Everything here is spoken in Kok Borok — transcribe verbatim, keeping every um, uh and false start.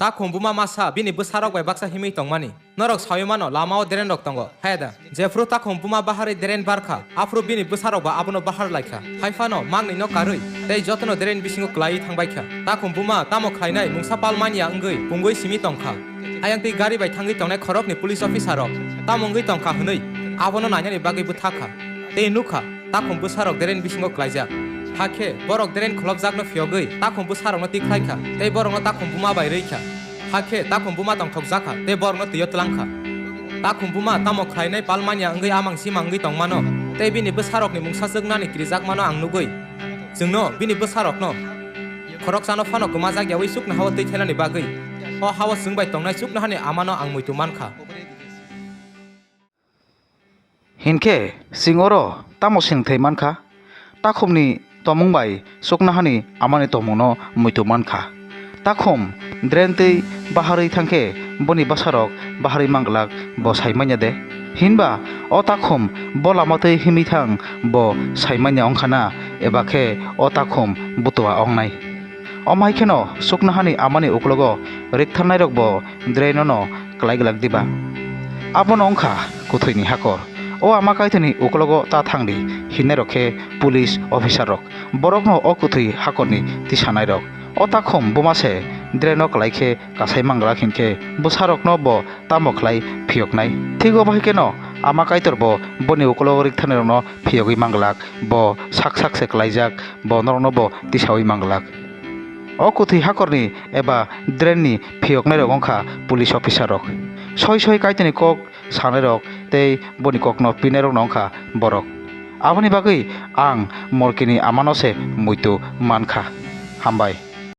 Takhum buma masa bini bwsarok bai baksa himwi tongmani. Norok saui mano, lama-o dren rok tongo, haya da? Jephru takhum buma baharwi dren barkha, aphru bini bwsarok ba abono bahar laikha. Hai phano mangni no karwi tei jotono dren bisingo klaiwi thangbaikha. Takhum buma tamo khlainai mungsa pal manya wngwi pungwi simi tongkha. Ayang twi gari bai thangwi tongnai khorokni police officer rok tamo wngwi tongkha hwnwi abono nainani bagwi bwthakha. Tei nukha, takhum bwsarok deren bisingo klaijak. Hakhe borok deren kholopjakno phiyogwi takhum bwsarokno tikhlaikha tei borokno takhum buma bai rwikha. Hakhe takhum buma tongthokjakha tei borokno twio tlangkha. Takhum buma tamo khlainai pal manya wngwi amang simang wngwi tongmano tei bini bwsarokni mungsa chwknani kirijakmano ang nugwi, chwngno bini bwsarokno khoroksano phano kwmajak yaui chuknohao twi thainani bagwi o hao chwng bai tongnai chuknohani amano ang muitu mankha. Hinkhe chwng oro tamo singthai mankha? Takhumni tomung bai chuknohani amani tomungno muitu mankha. Takhum dren twi baharwi thangkhe boni bwsarok baharwi manglak bo sai manya de? Hinba o takhum bo lama twi himwi thang bo sai manya wngkha na, eba khe o takhum butua wngnai? Omo hai kheno chuknohani amani uklogo riktharnairok bo dren no klai glak diba? Abono wngkha kwthwini hakor. O ama Kaitorni uklogo ta thangdi hinnairok khe police officer rok. Borokno o kwthwi hakorni tisanairok. O takhum buma se dren no klai khe kasai manglak hinkhe bwsarokno bo tamo khlai phiyoknai? Thik obo hai kheno ama Kaitor bo boni uklogo riktharnairokno phiyogwi manglak, bo sak sak se klaijak, bo norokno bo tisaui manglak. O kwthwi hakorni eba drenni phiyoknairok wngkha police officer rok. Soi soi Kaitorni kok sanairok tei boni kokno pinairokno wngkha borok. Aboni bagwi ang Morkini amano se muitu mankha. Hambai.